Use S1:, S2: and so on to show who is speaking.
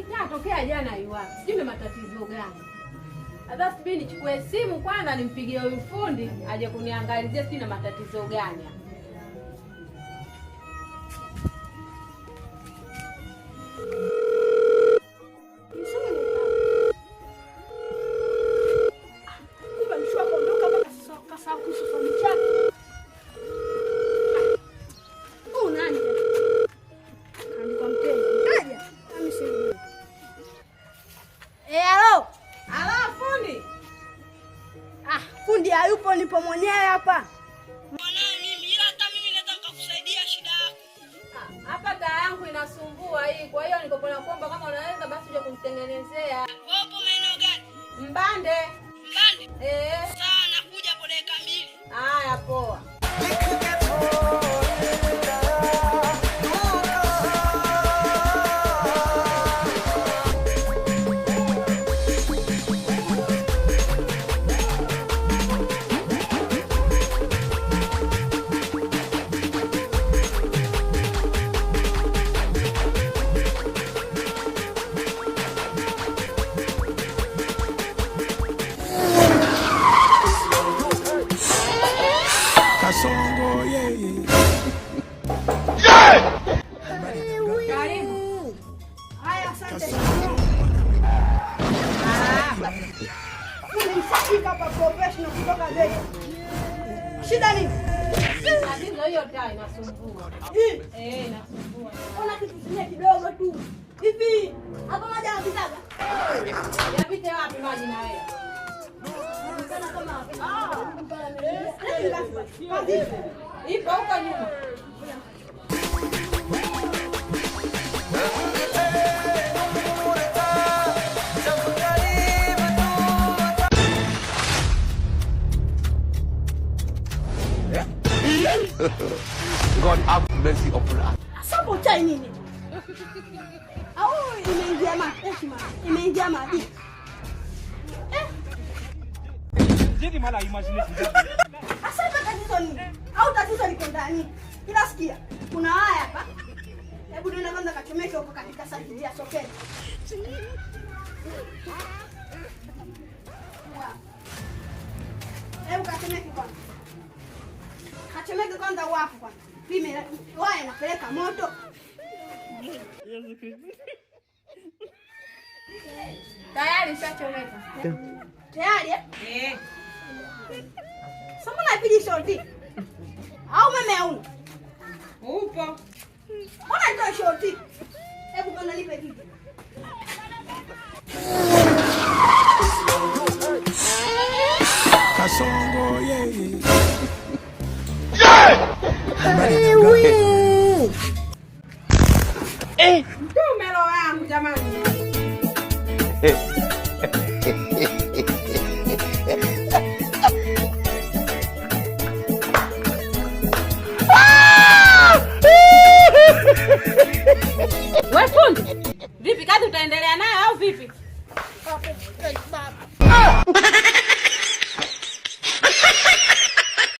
S1: Hii tokea jana haiwaki. Sijui ni matatizo gani. Sasa sijui nichukue simu kwanza nimpigie huyu fundi aje kuniangalizia sijui na matatizo gani.
S2: Fundi hayupo, nipo mwenyewe hapa.
S3: Mwanae mimi, ila hata mimi naweza nikakusaidia shida yako.
S1: Hapa taa yangu inasumbua hii, kwa hiyo nikopona kuomba kama unaweza basi uje kunitengenezea.
S3: Wewe upo maeneo gani?
S1: Mbande.
S3: Mbande?
S1: Eh.
S3: Sawa, nakuja hapo dakika 2.
S1: Haya, poa.
S4: Kasongo, yeah, yeah.
S1: Karibu.
S2: Haya, asante. Fundi msafika hapa professional kutoka Vegas. Shida nini?
S1: Tatizo hiyo taa inasumbua.
S2: Hii.
S1: Eh, inasumbua.
S2: Ona kitu kingine kidogo tu. Hivi hapa maji yanapitaga?
S1: Yapite wapi maji na wewe?
S2: Kama
S1: Ipo huko nyuma.
S5: God have mercy upon us.
S2: Sasa chai nini? Au imeingia maji? Imeingia maji.
S6: J'ai du mal à imaginer ce
S2: Sasa tatizo nini? Au tatizo liko ndani? Ila sikia, kuna haya hapa. Hebu nenda kwanza kachomeke huko katika sakiti ya soketi. Hebu kachomeke kwanza. Kachomeke kwanza wapo kwanza. Pime waya napeleka moto.
S1: Tayari ushachomeka.
S2: Tayari eh?
S1: Eh.
S2: Sasa mbona haipigi shoti? Au umeme hauna?
S1: Upo.
S2: Mbona haitoi shoti? Hebu kwanza nipe kitu.
S4: Kasongo, yeah, yeah.
S1: Mtume roho yangu jamani.
S5: Eh.